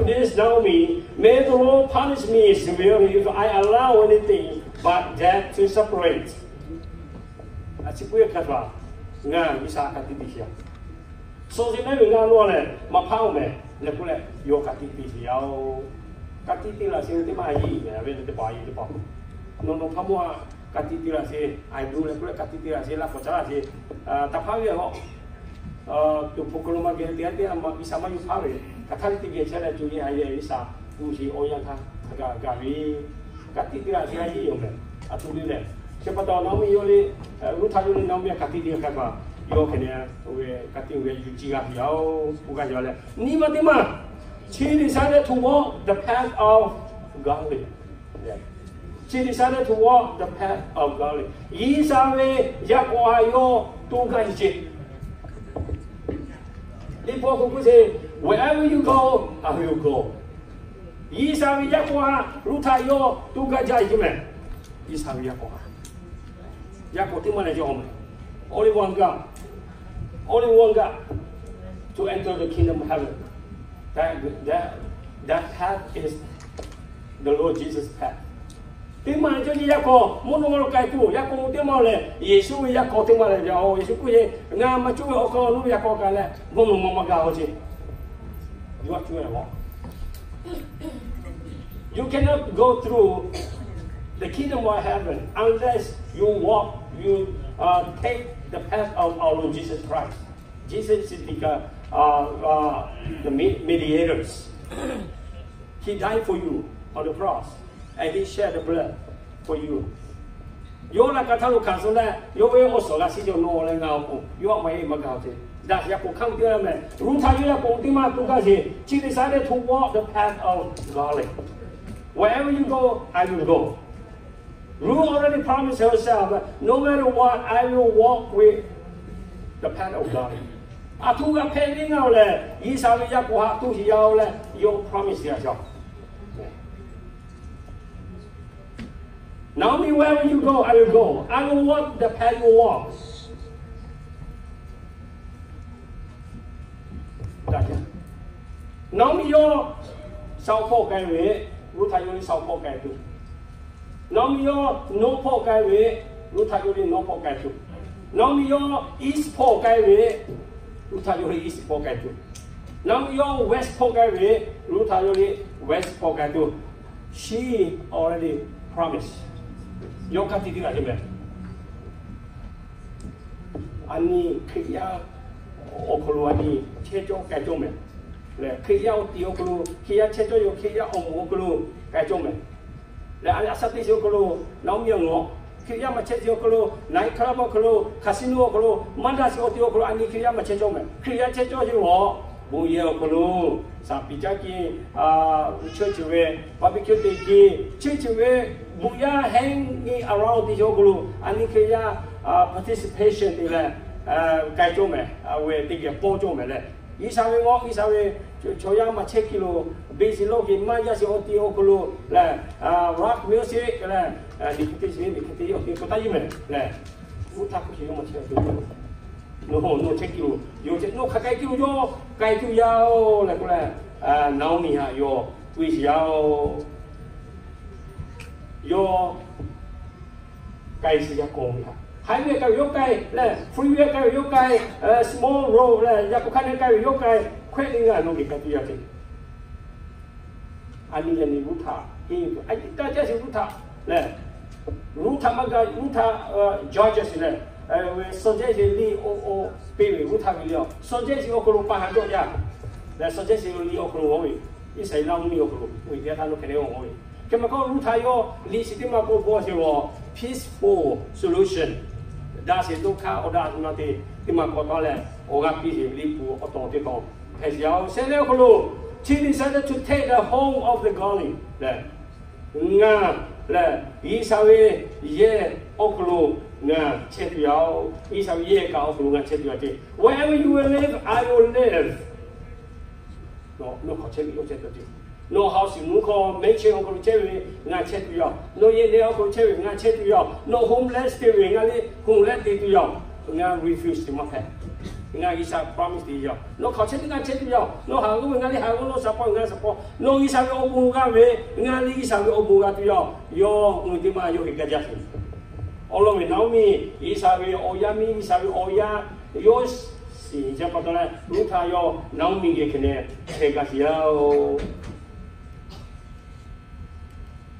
This Naomi, may the Lord punish me severely if I allow anything but death to separate. A chi puiˉ hk'a htaꞈ ngaˬ G'uiˬsha ka tiꞈ te sheˍ a. Suh ve mehˉ ve ngaˬ nawˬ lehˬ maˇ hpaˇ oˬ mehˍ leh k'oˆ leh, yawˇ ka tiꞈ te sheˍ yaˇ oˬ. Ka tiꞈ te laˬ sheˍ ve teˇ maˇ a yeˇ mehˍ ve teˇ hpaˍ a yeˇ teˇ hpaˍ. Nawˬ nawˬ hpaˇ mawˇ a ka tiꞈ te laˬ sheˍ, I do leh k'oˆ leh ka tiꞈ te laˬ sheˍ, laꞈ k'awꞈ caˉ laˬ sheˍ. Taˍ hpaˇ ve a k'o, tuˍ hpu hk'aw lo maˇ geh te a teˇ a ma G'uiˬsha maˇ yawˇ hpaˇ ve, hk'aˬ htaˇ ve teˇ geh chehˇ leh co yeˇ ha yeˇ G'uiˬsha gu sheˍ awˬ yanˇ htaˇ hk'a gaˬ gaˬ ve, ka tiꞈ te laˬ sheˍ a yeˇ yoˬ mehˍ. A htoꞈ le lehˬ, chi pa taw Naomi yawˇ le, Ruˇhtaꞈ yawˇ le Naomi a ka tiꞈ te hk'a gaˬ, yawˇ hk'e ne, oˇ ve ka tiꞈ ve yuˬ ci g'a ve yaˇ oˬ, k'oˆ gaˇ yaˇ leh nyi ma teˇ maˇ, she decided to walk the path of godly. She decided to walk the path of godly. G'uiˬsha ve yaˇ k'awꞈ ha yawˇ toˇ gaˇ ve ce. Liꞈ hpu hk'aw k'oˆ sheˍ, wherever you go, I will go. G'uiˬsha ve yaˇ k'awꞈ ha Ruˇhtaꞈ yawˇ toˇ gaˇ jaˇ ve ce mehˍ. G'uiˬsha ve yaˇ k'awꞈ ha, yaˇ k'awꞈ teˇ maˇ leh jaˇ mehˍ. Only one God, only one God to enter the kingdom of heaven. That, that, that path is the Lord Jesus' path. Teˇ maˇ cawˇ ce yaˇ k'awꞈ mvuhˇ naw ma lo k'ai tuˬ, yaˇ k'awꞈ teˇ maˇ leh, Yeˍsuˆ ve yaˇ k'awꞈ teˇ maˇ leh ve a. Yeˍsuˆ k'oˆ ce, ngaˬ maˇ cawˇ ve awˬ hk'aw lo ve yaˇ k'awꞈ k'ai leh, mvuhˇ naw ma maˇ gaˬ a ce. Yuˇ a cuˇ ve a, you cannot go through the kingdom of heaven unless you walk, you take the path of our Lord Jesus Christ. Jesus is the mediators. He died for you on the cross and he shed the blood for you. Yawˇ laꞈ ka htaˇ lo hkanˍ suh leh, yawˇ ve awˬ suhˍ g'a shiˍ jaw nawˬ leh ngaˬ awˬ pon yawˇ a maˇ heˆ maˇ gaˬ ce. Daꞈ yaˇ k'awꞈ hk'aˇ teˇ g'aˇ mehˍ. Ruˇhtaꞈ yawˇ yaˇ k'awꞈ teˇ maˇ toˇ gaˇ sheˍ. She decided to walk the path of godly. Wherever you go, I will go. Ruth already promised herself, no matter what, I will walk with the path of godly. A htoꞈ g'a hpehꞈ ve ngaˬ oˬ lehˬ, G'uiˬsha ve yaˇ k'awꞈ ha toˇ sheˍ yaˇ oˬ leh yawˇ promise yaˇ shaˍ. Naomi, wherever you go, I will go. I will walk the path you walk. Naomi yawˇ south hpawˇ k'ai ve, Ruˇhtaꞈ yawˇ le south hpawˇ k'ai tuˬ. Naomi yawˇ north hpawˇ k'ai ve, Ruˇhtaꞈ yawˇ le north hpawˇ k'ai tuˬ. Naomi yawˇ east hpawˇ k'ai ve, Ruˇhtaꞈ yawˇ le east hpawˇ k'ai tuˬ. Naomi yawˇ west hpawˇ k'ai ve, Ruˇhtaꞈ yawˇ le west hpawˇ k'ai tuˬ. She already promised. Yawˇ ka tiꞈ te laˬ ce mehˍ. A nyi Hkriꞈ yaˇ awˬ hk'aw lo a nyi chehˇ cawˇ k'ai cawˇ mehˍ. Lehˬ Hkriꞈ yaˇ awˬ ti awˬ hk'aw lo, Hkriꞈ yaˇ chehˇ cawˇ yoˬ, Hkriꞈ yaˇ awˬ moˍ awˬ hk'aw lo k'ai cawˇ mehˍ. Lehˬ a shaˉ teˇ shiˍ awˬ hk'aw lo, Naomi awˬ, Hkriꞈ yaˇ maˇ chehˇ shiˍ awˬ hk'aw lo, night club awˬ hk'aw lo, casino awˬ hk'aw lo, maˇ daꞈ shiˍ awˬ ti awˬ hk'aw lo a nyi Hkriꞈ yaˇ maˇ chehˇ cawˇ mehˍ. Hkriꞈ yaˇ chehˇ cawˇ sheˍ lawˬ, bon yehˬ awˬ hk'aw lo, shaˍ piˍ caˇ ki, church ve, barbecue te ki, church ve, bon yaˇ hanging around teˇ shiˍ awˬ hk'aw lo a nyi Hkriꞈ yaˇ participation te leh k'ai cawˇ mehˍ. A ve teˇ geh pawˇ cawˇ mehˍ leh, G'uiˬsha ve g'awˇ, G'uiˬsha ve chaw yaˇ maˇ chehˇ ki lo, bass lo ki maˇ yaˇ shiˍ awˬ ti awˬ hk'aw lo lehˬ, rock music lehˬ, liꞈ hpu teˇ shiˍ liꞈ hpu teˇ awˬ ti hpu taˇ yeˇ mehˍ lehˬ, Ruˇhtaꞈ hk'oˆ shiˍ yawˇ maˇ chehˇ awˬ ti nawˬ nawˬ chehˇ ki lo, yawˇ chehˇ nawˬ hk'aˬ k'ai ki lo yawˇ k'ai tuˬ yaˇ oˬ leh k'oˆ leh, Naomi htaꞈ yawˇ piˇ shiˍ yaˇ oˬ. Yawˇ k'ai shiˍ yaˇ k'awꞈ ve htaꞈ, highway k'ai ve yawˇ k'ai lehˬ, freeway k'ai ve yawˇ k'ai, small road lehˬ, yaꞈ k'o hk'aˇ ne k'ai ve yawˇ k'ai, hkawehˆ le ngaˬ nawˬ geh k'ai tuˬ yaˇ ce. A nyi leh nyi Ruˇhtaꞈ, a nyi taˇ jaˇ shiˍ Ruˇhtaꞈ lehˬ, Ruˇhtaꞈ maˇ gaˬ, Ruˇhtaꞈ judge shiˍ lehˬ, suhˍ jehˇ shiˍ liꞈ awˬ awˬ piˇ ve Ruˇhtaꞈ ve liꞈ awˬ suhˍ jehˇ shiˍ awˬ hk'aw lo pa haꞈ cawˇ jaˇ. Lehˬ suhˍ jehˇ shiˍ liꞈ awˬ hk'aw lo g'awˇ ve, Iˉsaˍreˍlaˆ mvuhˇmiˬ awˬ hk'aw lo, oˇ ve teˇ g'aˇ htaˇ nawˬ hk'e le g'awˇ ve. Hk'e maˇ k'oˆ Ruˇhtaꞈ yawˇ liꞈ shiˍ teˇ maˇ k'oˆ bawˇ shiˍ lawˬ, peaceful solution. Daꞈ sheˍ dawˇ hk'aˇ awˬ daꞈ tuˬ na te, teˇ maˇ k'awꞈ tawˆ leh awˬ g'aˇ piˇ sheˍ liꞈ hpu awˬ tawˍ teˇ tawˍ hpehꞈ shiˍ yaˇ oˬ. Shehˆ leh awˬ hk'aw lo, she decided to take the home of the godly lehˬ, ngaˬ lehˬ G'uiˬsha ve yehˬ awˬ hk'aw lo ngaˬ chehˇ tuˬ yaˇ oˬ. G'uiˬsha ve yehˬ kaꞈ awˬ hk'aw lo ngaˬ chehˇ tuˬ yaˇ ce. Wherever you will live, I will live. Nawˬ hk'aw chehˇ ve yawˇ chehˇ tuˬ ce. Nawˬ house mvuhˇ hk'aw, mansion awˬ hk'aw lo chehˇ ve ngaˬ chehˇ tuˬ yaˇ. Nawˬ yehˬ leh awˬ hk'aw lo chehˇ ve ngaˬ chehˇ tuˬ yaˇ. Nawˬ homeless te ve ngaˬ le homeless te tuˬ yaˇ. Ngaˬ refugee maˇ hpehꞈ. Ngaˬ G'uiˬsha promise te yaˇ, nawˬ hk'aˬ chehˇ teˇ g'aˇ chehˇ tuˬ yaˇ, nawˬ haˍ g'awˇ ve ngaˬ liˇ haˍ g'awˇ, nawˬ shaˍ paw ngaˬ shaˍ paw, nawˬ G'uiˬsha ve awˬ bon g'a ve, ngaˬ liˇ G'uiˬsha ve awˬ bon g'a tuˬ yaˇ, yawˇ hui teˇ maˇ yawˇ hui gaˇ jaˇ tuˬ. Awˬ lawn ve Naomi, G'uiˬsha ve awˬ yaˇ miˇ, G'uiˬsha ve awˬ yaˇ yawˇ shiˍ jaˇ pa taw leh, Ruˇhtaꞈ yawˇ Naomi geh hk'e leh hk'e gaˇ sheˍ yaˇ-oˬ.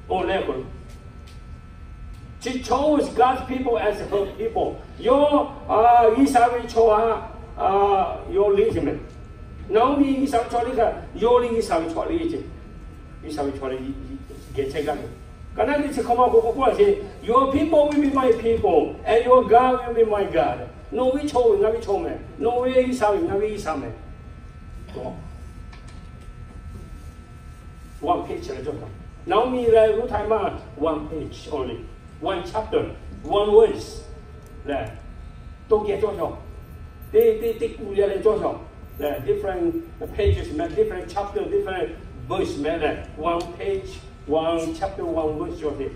Oˇ leh k'o, she chose God's people as her people. Yawˇ G'uiˬsha ve chaw htaꞈ yawˇ liˇ ce mehˍ. Naomi G'uiˬsha ve chaw liˇ kaꞈ, yawˇ liˇ G'uiˬsha ve chaw liˇ ce. G'uiˬsha ve chaw leh geh chehˇ gaˇ ve. Ka naˉ teˇ chi hk'aw ma k'o k'oˆ laˇ ce, Your people will be my people and your God will be my God. Nawˬ ve chaw ve ngaˬ ve chaw mehˍ. Nawˬ ve G'uiˬsha ve ngaˬ ve G'uiˬsha mehˍ. One page leh cawˇ cawˬ. Naomi leh Ruˇhtaꞈ maˇ one page only, one chapter, one verse leh to geh cawˇ cawˬ. Teˇ teˇ teˇ kuˬ leh cawˇ cawˬ leh, different pages meh, different chapter, different verse meh leh, one page, one chapter, one verse cawˬ te.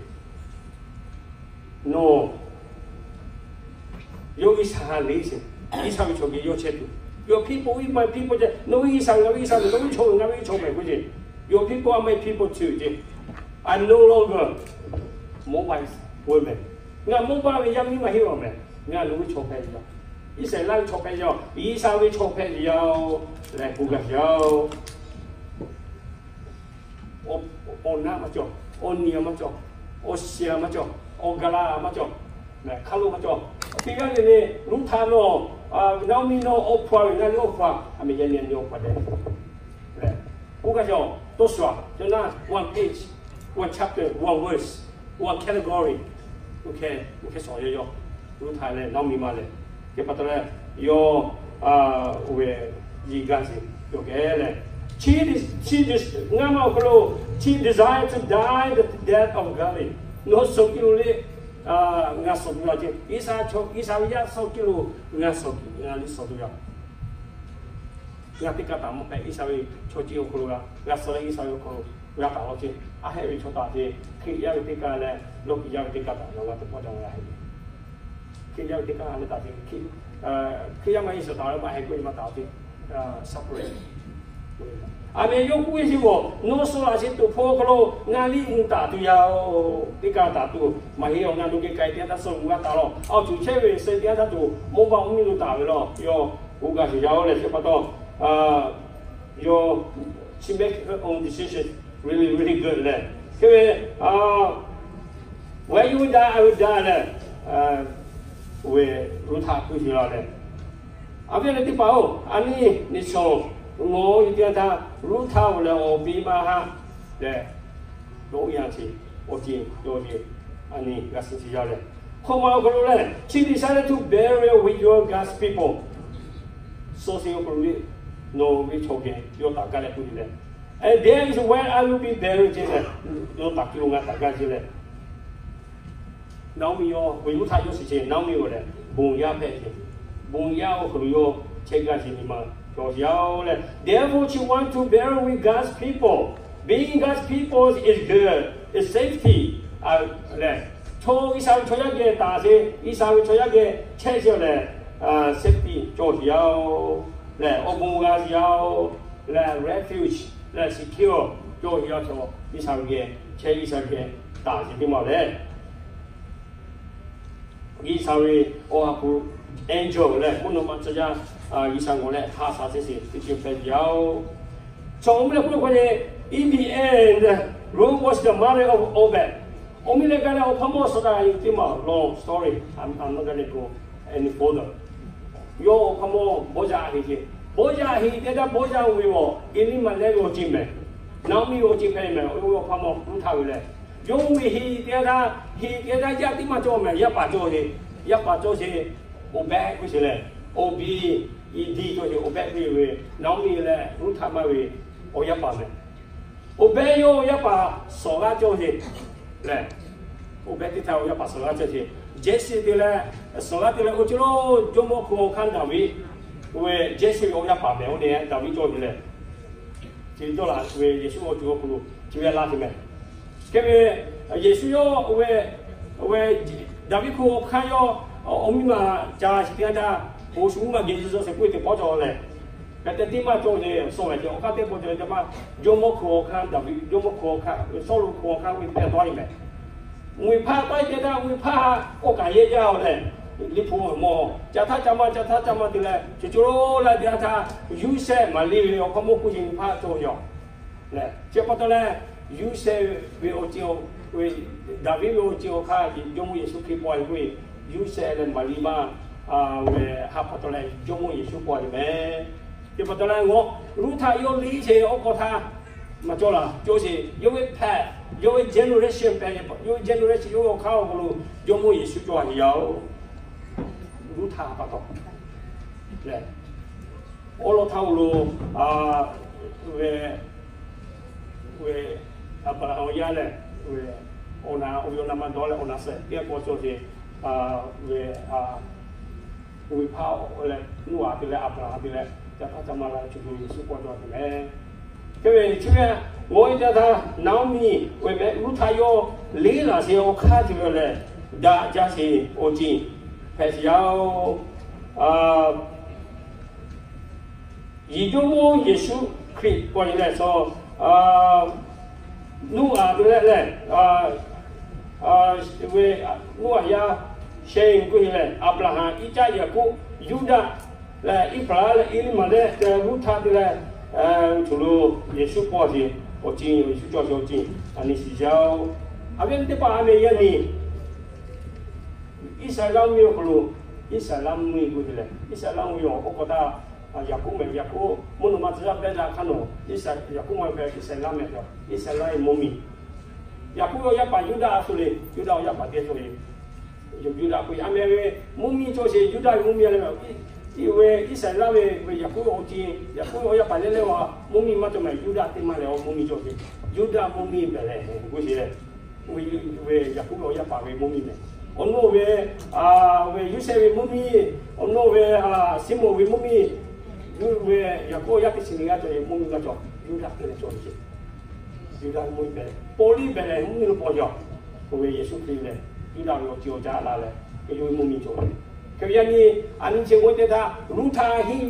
Nawˬ yawˇ G'uiˬsha ha le ce, G'uiˬsha ve chaw geh yawˇ chehˇ tuˬ. Your people will be my people ce. Nawˬ ve G'uiˬsha ve ngaˬ ve G'uiˬsha mehˍ, nawˬ ve chaw ve ngaˬ ve chaw mehˍ k'oˆ ce. Your people are my people too ce. I'm no longer Moabite woman. Ngaˬ Moabite ve yaˇ miˇ maˇ heˆ lawˬ mehˍ. Ngaˬ nawˬ ve chaw hpehꞈ ve yoˬ. Iˉsaˍreˍlaˆ ve chaw hpehꞈ ve yoˬ. G'uiˬsha ve chaw hpehꞈ ve yoˬ leh k'oˆ gaˇ ve yoˬ. Awˬ naˆ maˇ cawˬ, awˬ niˬ maˇ cawˬ, awˬ shiˍ maˇ cawˬ, awˬ gaˬ la maˇ cawˬ, hk'a lo maˇ cawˬ. Teˇ g'aˇ le le, Ruˇhtaꞈ nawˬ, Naomi nawˬ awˬ hpu a ve, ngaˬ liˇ awˬ hpu a, a meh yaˇ nyi a nyi awˬ hpu a tehꞈ k'oˆ gaˇ ve yoˬ. Toˇ shuˍ a cawˬ naˆ, one page, one chapter, one verse, one category, oˇ hk'e, oˇ hk'e shawˍ yaˇ yoˬ. Ruˇhtaꞈ leh Naomi ma lehˬ, hk'e pa taw leh yawˇ oˇ ve yiˇ gaˇ sheˍ cawˬ kehˉ leh, chi, chi, ngaˇ ma awˬ hk'aw lo, she desired to die the death of godly. Nawˬ suh kiˇ lo le, ngaˬ suh tuˬ yaˇ ce. G'uiˬsha ve yaˇ suh kiˇ lo, ngaˬ suh tuˬ, ngaˬ liˇ suh tuˬ yaˇ. Ngaˬ teˇ kaˇ taˍ mawˇ hpehꞈ, G'uiˬsha ve chaw ciˇ awˬ hk'aw lo g'a, g'a suh leh G'uiˬsha ve awˬ hk'aw lo g'a taˍ law ce. A hehˆ ve chaw taˍ ce, Hkriꞈ yaˇ ve teˇ kaˇ leh lawˇ kiˬ yaˇ ve teˇ kaˇ taˍ leh g'a teˇ pawˆ ca g'a hehˆ ve. Hkriꞈ yaˇ ve teˇ kaˇ leh taˍ ce, Hkriꞈ yaˇ maˇ heˆ suhˍ taˍ leh maˇ hehˆ k'oˆ ve maˇ taˍ ce. Suffering. A meh yawˇ k'oˆ ve chi g'awˬ, nawˬ suh laꞈ sheˍ tuˬ hpawˇ hk'aw lo ngaˬ liˇ nyi taˍ tuˬ yaˇ-oˬ. Teˇ kaˇ taˍ tuˬ maˇ heˆ, awˬ ngaˬ nawˬ geh k'ai teˇ yanˇ htaˇ suh g'uiˬ g'a taˍ lawˬ. Awˬ tuˬ chehˇ ve suh teˇ yanˇ htaˇ tuˬ mawˇ baˆ mvuhˇ miˬ lo taˍ ve lawˬ. Yawˇ k'oˆ gaˇ sheˍ yaˇ-oˬ leh chi pa taw, yawˇ, she make her own decision really, really good leh, hk'e ve, where you die, I will die leh, oˇ ve Ruˇhtaꞈ k'oˆ sheˍ la leh, a ve leh teˇ hpaˍ-oˬ, a nyi nyi shawˍ, nawˬ ve teˇ yanˇ htaˇ Ruˇhtaꞈ-oˬ leh awˬ piˇ maˇ haˆ leh, dawˇ yanˇ chi awˬ ceˬ yawˇ ve a nyi g'a suh sheˍ yaˇ leh, hk'aw ma awˬ hk'aw lo lehˬ, she decided to bury with your God's people. Suh sheˍ awˬ hk'aw lo le, nawˬ ve chaw geh yawˇ taˍ gaˇ leh k'oˆ ve leh, and there is where I will be buried ce leh, yawˇ taˍ kiˇ lo ngaˬ taˍ gaˇ ce leh, Naomi yawˇ ve Ruˇhtaꞈ yawˇ shiˍ ce, Naomi-oˬ leh, bon yaˇ hpehꞈ ce. Bon yaˇ awˬ hk'aw lo yawˇ chehˇ gaˇ ce nyi ma cawˬ yaˇ-oˬ leh, therefore she want to bury with God's people. Being God's people is good, is safety leh, chaw G'uiˬsha ve chaw yaˇ geh taˍ ce, G'uiˬsha ve chaw yaˇ geh chehˇ ce leh, safety cawˬ yaˇ-oˬ leh, awˬ bon g'a yaˇ-oˬ leh, refuge leh, secure cawˬ yaˇ chaw, G'uiˬsha ve geh chehˇ, G'uiˬsha geh taˍ ce teˇ ma leh, G'uiˬsha ve awˬ ha hpu angel leh mvuhˇ naw ma tcuh yaˇ, G'uiˬsha ngawˬ leh ha sha ce sheˍ teˇ ceuˬ hpehꞈ yaˇ-oˬ. Chaw awˬ miˇ leh k'oˆ ve k'o le, in the end, Ruth was the mother of Obed. Awˬ miˇ leh gaˇ leh awˬ hpawˇ mawˇ suh taˍ ve teˇ ma, long story, I'm not gonna go any further. Yawˇ awˬ hpawˇ mawˇ Bawˇyaꞈ heˍ ce. Bawˇyaꞈ heˍ teˇ htaˇ, Bawˇyaꞈ ve awˬ Eˇliˇmaꞈ leh ve awˬ ceˬ mehˍ. Naomi ve awˬ ceˬ hpehꞈ mehˍ. Yawˇ ve awˬ hpawˇ mawˇ Ruˇhtaꞈ ve lehˬ, yawˇ ve heˍ teˇ htaˇ, heˍ teˇ htaˇ yaˇ teˇ maˇ cawˬ mehˍ. Yaˇ paˍ cawˬ ce. Yaˇ paˍ cawˬ ce, Obed k'oˆ sheˍ leh, Obed Eˇdiˆ cawˬ ce. Obed k'oˆ ve Naomi leh Ruˇhtaꞈ maˇ ve awˬ yaˇ paˍ mehˍ. Obed yawˇ awˬ yaˇ paˍ Sawˍlaˆ cawˬ ce lehˬ, Obed teˇ htaˇ awˬ yaˇ paˍ Sawˍlaˆ cawˬ ce. Jehˇsiˆ te leh, Sawˍlaˆ te leh oˇ chi lo jawˇmawˇ hk'oˆ hkanˇ Daˍviˆ, oˇ ve Jehˇsiˆ ve awˬ yaˇ paˍ mehˍ. Oˇ ne Daˍviˆ cawˬ ve lehˬ, chi dawˇ laꞈ ve Yeˍsuˆ awˬ ceuˬ awˬ hk'aw lo chi ve laˇ te mehˍ. Hk'e ve Yeˍsuˆ yawˇ oˇ ve, oˇ ve Daˍviˆ hk'oˆ awˬ hkanˇ yawˇ awˬ miˇ ma ca shiˍ teˇ g'aˇ htaˇ, Oˇ shu maˇ geh Yeˍsuˆ Hkriꞈ k'oˆ ve teˇ pawˆ cawˬ leh, hk'e te tiˉ maˇ cawˬ ve, suh ve awˬ hk'aˇ teˇ pawˆ cawˬ ve teˇ maˇ, jawˇmawˇ hk'aw hk'aˇ Daˍviˆ, jawˇmawˇ hk'aw hk'aˇ Sawˉluꞈ hk'aw hk'aˇ ve pehˇ tawˆ e mehˍ. Mvuhˇmiˬ hpaˇ tawˆ e te htaˇ, mvuhˇmiˬ hpaˇ k'oˆ kaꞈ yehˇ jaˇ-oˬ leh, Liꞈ hpu mawˬ ca htaˇ ca maˇ ca htaˇ ca maˇ te leh, chi co lo la te htaˇ, Yuˇsehꞈ Maˍriˆ ve awˬ hk'aw mawˇ hk'oˆ ce mvuhˇmiˬ hpaˇ cawˬ ve yoˬ. Chi pa taw leh, Yuˇsehꞈ ve awˬ ceuˬ, Daˍviˆ ve awˬ ceuˬ awˬ hk'aˇ Jawˇmawˇ Yeˍsuˆ Hkriꞈ paw e k'oˆ ve, Yuˇsehꞈ leh Maˍriˆ maˇ ve ha pa taw leh Jawˇmawˇ Yeˍsuˆ paw e mehˍ. Chi pa taw leh, ngaˬ Ruˇhtaˆ yawˇ liˇ sheˍ awˬ hk'aw htaˇ maˇ cawˬ laˇ, cawˬ sheˍ. Yawˇ ve hpehꞈ, yawˇ ve generation hpehꞈ, yawˇ ve generation yawˇ ve awˬ hk'aˇ awˬ hk'aw lo Jawˇmawˇ Yeˍsuˆ cawˬ a sheˍ yaˇ-oˬ. Ruˇhtaˆ pa taw leh, awˉ lawˉ htaˇ awˬ lo ve, ve Aˍbraˍhanˍ awˬ yaˇ lehˬ, ve awˬ na, awˬ ve awˬ na maˇ dawˇ leh awˬ na suh teˇ g'aˇ k'awꞈ cawˬ sheˍ. Ve mvuhˇmiˬ hpaˇ leh Noˉaꞈ te leh Aˍbraˍhanˍ te leh ca htaˇ ca maˇ la, chi hk'e Yeˍsuˆ paw cawˬ a sheˍ mehˍ. Hk'e ve chi ve, ngaˬ hui teˇ htaˇ Naoˇmiˆ ve mehˆ Ruˇhtaˆ yawˇ liˇ laˬ sheˍ awˬ hk'aˇ cawˬ ve lehˬ, daꞈ jaˇ sheˍ awˬ ceuˬ hpehꞈ sheˍ yaˇ-oˬ. Yeˍ Jawˇmawˇ Yeˍsuˆ Hkriꞈ paw e lehˬ, Noˉaꞈ te leh lehˬ, ve Noˉaꞈ yaˇ Sheˍ k'oˆ e lehˬ, Aˍbraˍhanˍ, Iˉcaˆ, Yaˍkoˆ, Yuˇdaꞈ leh Iˉhpaˍraˍ leh Eˇliˇmaꞈ leh Ruˇhtaˆ te leh, cawˬ lo Yeˍsuˆ paw sheˍ awˬ ceuˬ, Yeˍsuˆ cawˬ sheˍ awˬ ceuˬ a nyi shiˍ jaˇ-oˬ. A viˉ teˇ hpaˍ a meh yaˇ nyi Iˉsaˍreˍlaˆ mvuhˇmiˬ awˬ hk'aw lo, Iˉsaˍreˍlaˆ mvuhˇmiˬ k'oˆ e lehˬ, Iˉsaˍreˍlaˆ mvuhˇmiˬ awˬ k'oˆ k'o htaˇ, Yaˍkoˆ mehˍ, Yaˍkoˆ mvuhˇ naw ma tcuh yaˇ pehˇ daꞈ hk'aˇ nawˬ, Iˉsaˍ, Yaˍkoˆ maˇ hpehꞈ, Iˉsaˍreˍlaˆ mehˍ, Iˉsaˍreˍlaˆ ve mvuhˇmiˬ. Yaˍkoˆ ve awˬ yaˇ paˍ Yuˇdaꞈ a htoꞈ le, Yuˇdaꞈ awˬ yaˇ paˍ teˇ htoꞈ le. Yuˇdaꞈ k'oˆ a meh ve mvuhˇmiˬ cawˬ sheˍ, Yuˇdaꞈ ve mvuhˇmiˬ a leh, ve Iˉsaˍreˍlaˆ ve, ve Yaˍkoˆ ve awˬ ceuˬ, Yaˍkoˆ ve awˬ yaˇ paˍ leh leh a mvuhˇmiˬ maˇ cawˬ mehˍ, Yuˇdaꞈ teˇ maˇ leh awˬ mvuhˇmiˬ cawˬ sheˍ. Yuˇdaꞈ mvuhˇmiˬ Behˍlehˍhehnˍ k'oˆ sheˍ leh, ve Yaˍkoˆ ve awˬ yaˇ paˍ ve mvuhˇmiˬ mehˍ. Awˬ naw ve, ve Yoˇsehꞈ ve mvuhˇmiˬ, awˬ naw ve Siˉmonˍ ve mvuhˇmiˬ, ve Yaˍkoˆ yaˇ teˇ chi nyi g'aˇ cawˬ ve mvuhˇmiˬ maˇ cawˬ, Yuˇdaꞈ teˇ leh cawˬ ve sheˍ. Yuˇdaꞈ ve mvuhˇmiˬ Behˍlehˍhehnˍ, paw liˇ Behˍlehˍhehnˍ mvuhˇmiˬ lo paw yaˇ. K'oˆ ve Yeˍsuˆ Hkriꞈ lehˬ Yuˇdaꞈ ve awˬ ceuˬ awˬ caˇ la leh, yawˇ ve mvuhˇmiˬ cawˬ ve. Hk'e ve yaˇ nyi, a nyi chi g'aw teˇ htaˇ Ruˇhtaˆ henˇ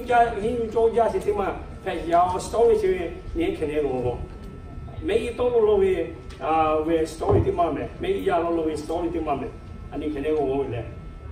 yuˬ cawˇ jaˇ sheˍ teˇ maˇ hpehꞈ yaˇ-oˬ. Story chi ve nyi hk'e ne g'aw g'aw, mehˆ g'uˇ tawˆ lo lo ve, ve story teˇ maˇ mehˍ, mehˆ g'uˇ yaˇ lo lo ve story teˇ maˇ mehˍ. A nyi hk'e ne g'aw g'aw ve lehˬ,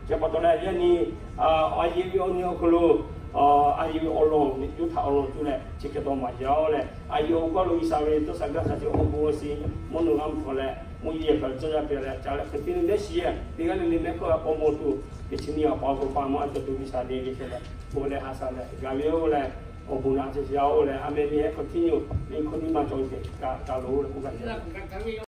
chi pa taw leh yaˇ nyi, a yehˬ ve awˬ nyi awˬ hk'aw lo, a yehˬ ve awˬ lawn, Ruˇhtaˆ awˬ lawn cuˇ leh chi hk'e taw maˍ yaˇ-oˬ leh, a yehˬ awˬ g'aˇ lo G'uiˬsha ve tawˇ sha gaˇ sha chi awˬ bon awˬ shiˍ mvuhˇ naw g'aˇ mvuhˇ hk'aw leh mvuhˇ yeˬ hpehꞈ tcuh yaˇ hpehꞈ leh ca leh hk'e te ve mehˆ shiˍ yehˬ teˇ g'aˇ le le mehˆ hk'aˇ k'awꞈ mawˬ tuˬ, teˇ chi nyi awˬ pa awˬ hk'aw lo pa maˇ cawˬ tuˬ G'uiˬsha le le hk'e leh, bon leh ha sha leh gaˬ ve-oˬ leh, awˬ bon naꞈ chi yaˇ-oˬ leh, a meh nyi hehˉ hk'aw tiˉ nyi-oˬ, ve hk'aw nyi maˇ cawˬ ve kaꞈ kaꞈ loˬ leh k'oˆ gaˇ ve.